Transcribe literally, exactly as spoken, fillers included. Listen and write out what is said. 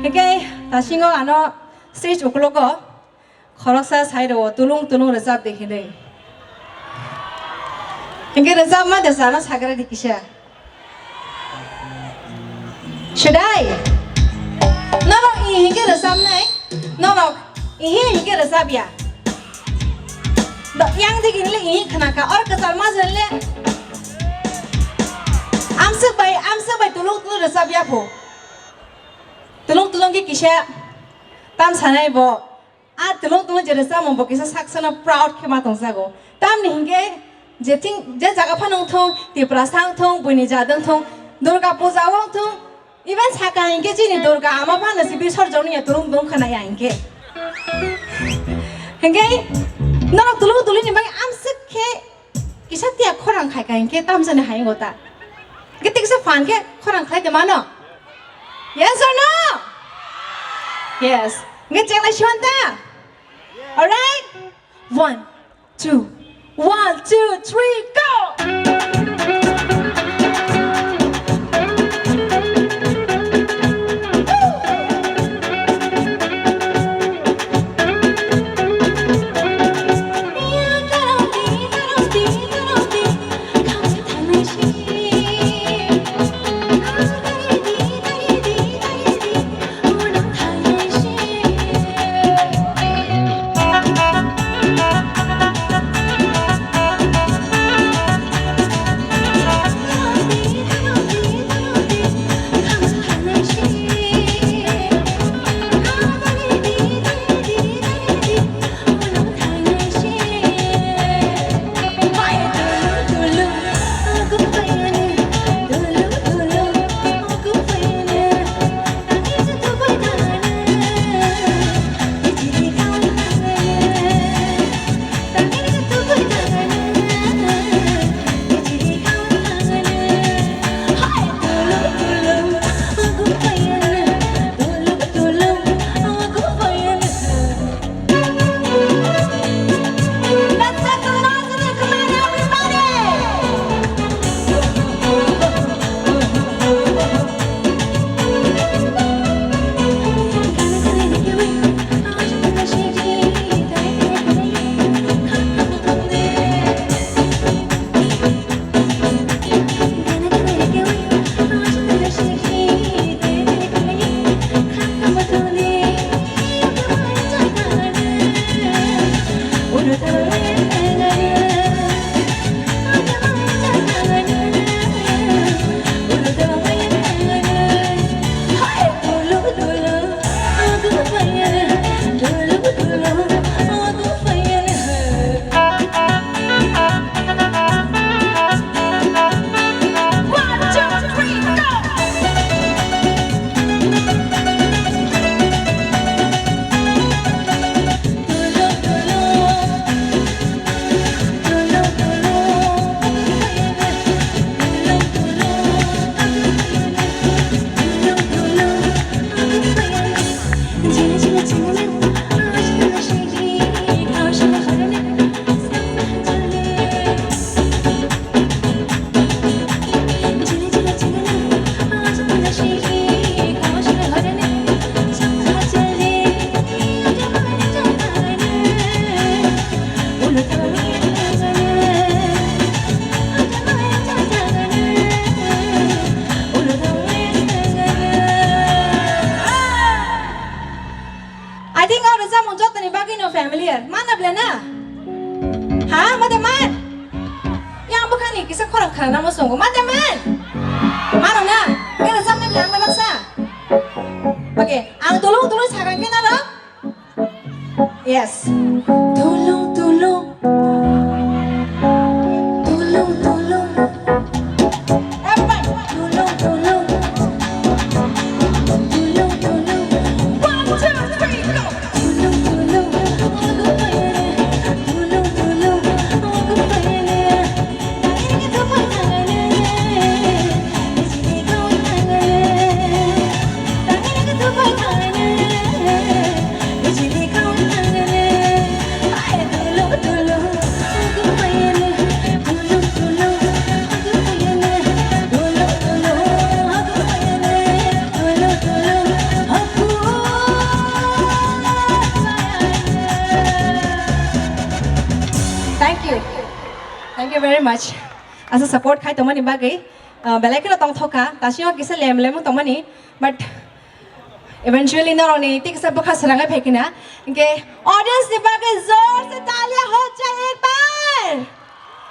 Hinkhe tasingo ano stage uklogo khoroksa sai rwo, "Tulung tulung rwchap di," hinwi. Hinkhe rwchapma de chano sagra di kisa. Should I? Norok ihi hinkhe rwchapnai, norok ihi hinkhe rwchapya. Do-, yang digi nile ihi khnakha, or kwchar majra nile. Amswk bai, amswk bai tulung tulung rwchapya phu. Tulung tulung khe kisa tam sanai bo. A tulung tulung je rwchapmung bo kisa saksano proud khe ma tongjago. Tamni hinkhe je thing, je jaga phano wngthung, Tiprasa wngthung, buini jat wngthung, Durga puja wngthung, even saka hinkhe chini Durga ama phano si Bisorjon wngya tulung tulung khwnaya hinkhe. Hinkhe norok tulung tulungni bagwi amswk khe kisa tiya khorang khai khai hinkhe tamjani hai wngo ta. Hinkhe tiksa phan khe khorang khlai de mano? Yes or no? Yes. Hinkhe chenglai siwan ta? Alright? One, two. One, two, three, go! I think oro chamung jotoni bagwi no familiar. Mana ble na? Ha? Mate man? Yang bukhani kisa khorang khana namo songo. Mate man? Mano na? Kena chamne ble ang baksa. Okay, ang tulung tulung sagang kena ro? Yes. Tulung tulung. Tulung tulung. Everybody. Tulung tulung. Tulung tulung. One, two, three, go. Tulung tulung. Tulung tulung. Thank you very much. Asa support khai tongmani bagwi, uh, belai kheno tongthokha, tasio kisa lem lem tongmani, but eventually norokni tiksa bwkha srangwi phaikina. Hinkhe audience ni bagwi zor se talia ho jai ek bar.